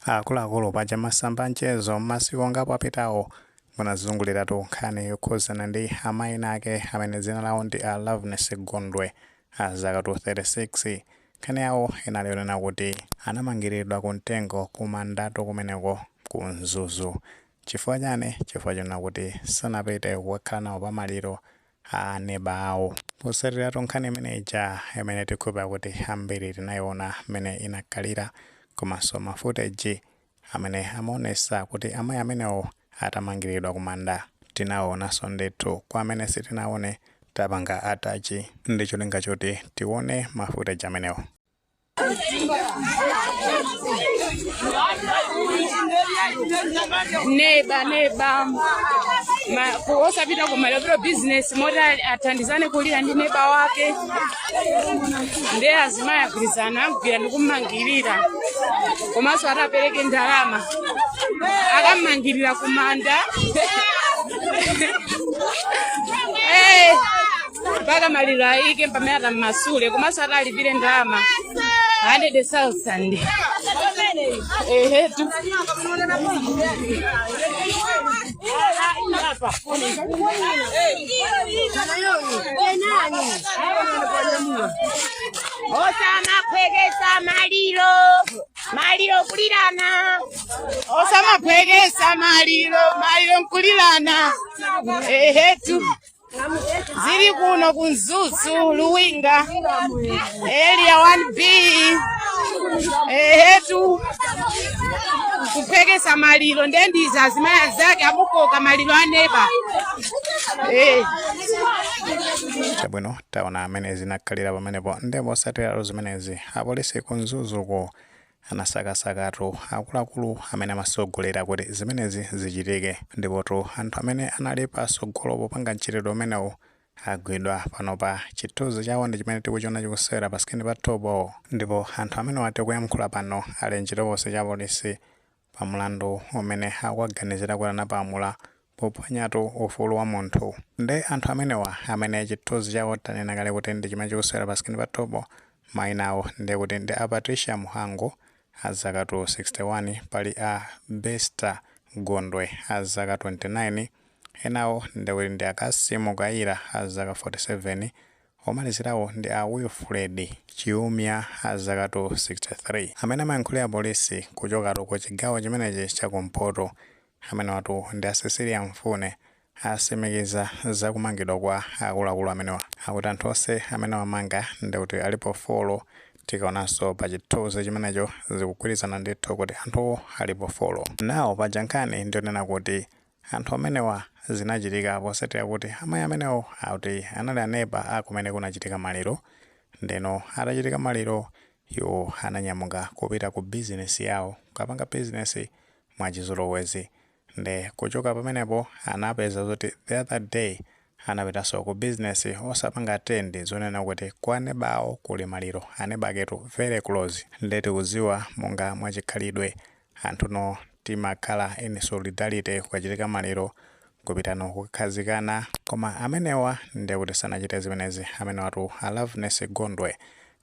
Akuluakulu, paja masamba a mchezo m'masiku angapo apitawo munazunguliratu nkhani yokhuzana ndi amayi ake amene dzina lawo ndi a Loveness Gondwe, a zaka 36. Nkhani yawo inali yonena kuti anamangiridwa ku mtengo kumandatu kumeneko ku Mzuzu. Chifukwa chani? Chifukwa chonena kuti sanapite kukakhala nawo pamaliro a aneba awo. Posatiratu nkhani imene ija, imene tikhulupira kuti ambiri tinayiona mmene inakhalira, komanso ma footage amene amaonesa kuti amayi amenewo atamangiridwa kumanda, tinaonanso ndithu. Kwa amene sitinaone, tapanga attach ndi cholinga choti tione ma footage amenewo. Neba osapita kumaliro, business moti athandizane kulira ndi neba wake. Ndiye azimayi agwirizana, agwira ndikumangirira, komanso atapereke ndalama, akamangirira kumanda. Mpaka maliro ayike pamene atammasule, komanso atalipire ndalama 100,000. Ehetu. Osamaphwekesa maliro, maliro kulirana. Osamaphwekesa maliro, maliro nkulirana. Ehetu, zili kuno ku Mzuzu, Luwinga, area 1B. Ehetu, kuphwekesa maliro. Ndendiza azimayi azake amukoka, maliro aneba. Chabwino, taona amene zinakhalira pamenepo. Ndipo posatiratu zimenezi, apolisi ku Mzuzuko anasakasakatu akuluakulu amene amasogolera kuti zimenezi zichitike, ndipotu anthu amene anali pasogolo popanga mchitidwe umenewu agwidwa. Panopa chithunzi chawo ndi chimene tikuchiona chikusewera pa screen pathupo, ndipo anthu amene tikuyankhula pano ali mchitokosi cha polisi pa mlandu umene akuwaganizira kuti anapalamula pophwanyatu ufulu wa munthu. Nde anthu amenewa, amene chithunzi chawo tanena kale kuti ndi chimene chikusewera pa screen pathupo, mayina awo ndiye kuti ndi a Patricia Muhango, a zaka 61. Pali a Bester Gondwe, a zaka 29. Enawo ndiye kuti ndi a Kasimu Kaira, a zaka 47. Omalizirawo ndi a Wilfred Chiumia, a zaka 63. Amene amayankhulira polisi kuchokatu ku chigawo chimenechi chakumpoto, amene watu ndi a Cecilia Mfune, asimikiza zakumangidwa kwa akuluakulu amenewa. Akuti anthu onse amene wamanga ndikuti alipo 4. Tikaonanso pa chithunzi chimenecho, zikugwirizana ndithu kuti anthuwo alipo 4. Nawo paja nkhani ndionena kuti anthu amenewa zinachitika posatira kuti amayi amenewo akuti anali aneba akumene kunachitika maliro. Ndeno atachitika maliro, iwo ananyamuka kupita ku bizinesi yawo, kukapanga bizinesi mwachizolowezi. Nde kuchoka pamenepo anapeza zoti the other day anapitanso ku bizinesi osapanga attend zonena kuti kwa anebawo kuli maliro, aneba aketu very close. Nde tikudziwa monga mwachikhalidwe anthuno timakhala in solidarity, kukachitika maliro kupitano kukakhazikana, koma amenewa ndiye kuti sanachite zimenezi, amenewatu a Loveness Gondwe.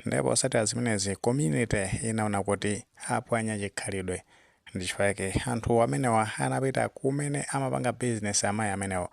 Ndipo posatira zimenezi, community inaona kuti aphwanya chikhalidwe, ndichifukwa chake anthu amenewa anapita kumene amapanga bizinesi amayi amenewo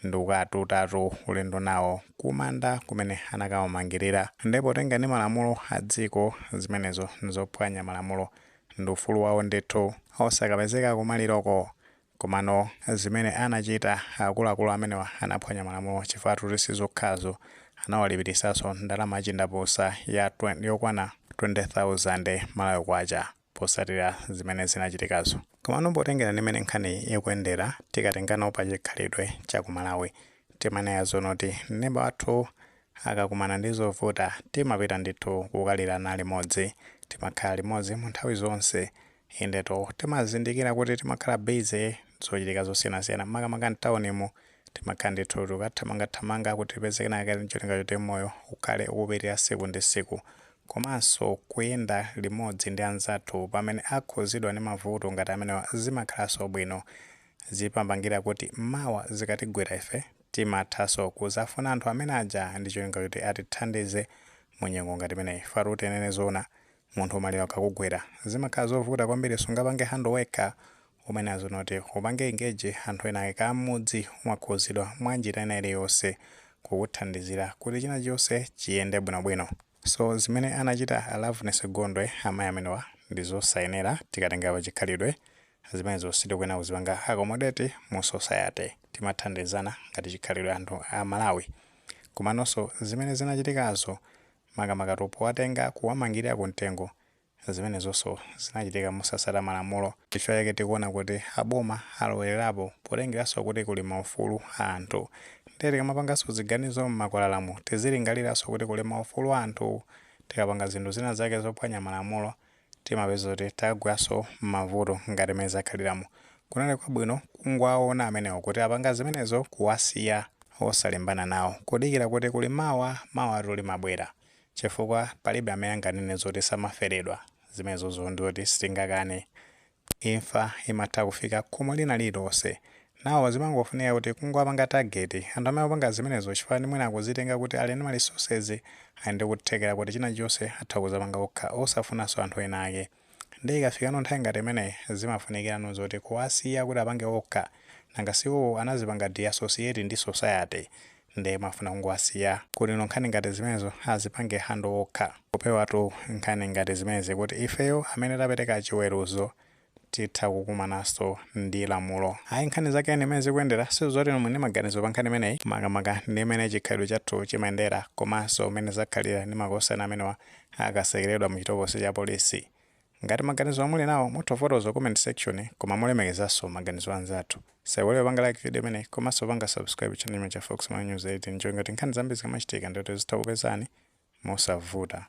ndikukatutatu ulendo nawo kumanda kumene anakawamangirira. Ndipo tenga ndi malamulo a dziko, zimenezo nzophwanya malamulo ndi ufulu wawo ndithu osakapezeka kumaliroko. Komano zimene anachita akuluakulu amenewa, anaphwanya malamulo, chifukwa tuti sizokhazo, anawalipirisanso ndalama yachindapusa ya yokwana 20,000 Malawi kwacha posatira zimene zinachitikazo. Komano potengera ndi mmene nkhani ikuyendera, tikatengano pa chikhalidwe cha ku Malawi, timanena zonoti neba wathu akakumana ndi zovuta, timapita ndithu kukalirana limodzi, timakhala limodzi mu nthawi zonse. Indeto timazindikira kuti timakhala busy, zochitika zosiyanasiyana, makamaka mtaunimu timakhala ndithu tikathamangathamanga kuti tipeze kenaka, cholinga choti moyo ukhale ukupitirira siku ndi siku. Komanso kuyenda limodzi ndi anzathu pamene akhuzidwa ndi mavuto ngati amenewa zimakhalanso bwino, zipambangira kuti mawa zikatigwera ife timathanso kuzafuna anthu amene aja ndi cholinga choti atithandize mu nyengo ngati imeneyi. Fatu tinene zoona. Munthu umaliro akakugwera, zimakhala zovuta kwambiri, sungapange handle wekha. Umene azinoti upange engage anthu ena ake kamudzi, umakhuzidwa mwa njira ina iliyonse kukuthandizira kuti china chonse chiyende bwinobwino. So zimene anachita a Loveness Gondwe, amayi amenewa, ndi zosayenera. Tikatenga pa chikhalidwe, zimenezo sitikuyenera kuzipanga accommodate mu society. Timathandizana ngati chikhalidwe anthu a Malawi. Komanonso zimene zinachitikazo, makamaka powatenga kuwamangirira kumtengo, zimenezonso zinachitika mosasata malamulo. Chifukwa chake tikuona kuti aboma alowererapo, potengeranso kuti kuli maufulu a anthu. Ndiye tikamapanganso ziganizo m'makwalalamu, tizilingaliranso kuti kuli maufulu a anthu. Tikapanga zinthu zina zake zophwanya malamulo, timapeza kuti tagwanso m'mavuto ngati mmene zakhaliramo. Kunali kwabwino kungowaona amenewo kuti apanga zimenezo, kuwasiya, osalimbana nawo, kudikira kuti kuli mawa. Mawa limabwera, chifukwa palibe amene anganene zoti samaferedwa. Zimenezozo ndikuti sitingakane, imfa imatha kufika khomo lina lililonse. Nawo zimangofunika kuti kungowapanga target anthu amene akupanga zimenezo, chifukwa mwina akuzitenga kuti ali ndi ma resources, ali ndi kuthekera kuti china chonse atha kuzapanga okha, osafunanso anthu ena ake. Ndi ikafikano nthawi ngati imeneyi, zimafunikirano zoti kuwasiya kuti apange okha. Nanga siwo anazipanga disassociate ndi society? Ndiye mafuna kungowasiya kuti no nkhani ngati zimenezo azipange handle okha, kupewatu nkhani ngati zimenezi, kuti ifeyo amene tapereka chiweruzo titha kukumananso ndi lamulo. Ayi, nkhani zake ndimene zikuyendera. Sizoti mwini maganizo pa nkhani imeneyi, makamaka ndi imene chikhalidwe chathu chimayendera, komanso mmene zakhalira ndi makosana amenewa akasekeredwa mu chitokosi cha polisi. Ngati maganizo amuli nawo, mutha kufotokoza comment section, koma mulemekezanso maganizo anzathu. Saiwale panga like video imeneyi, komanso panga subscribe channel cha Fox News 18, njo ngati nkhani zambiri zikamachitika, ndikuti zitha kupezani mosavuta.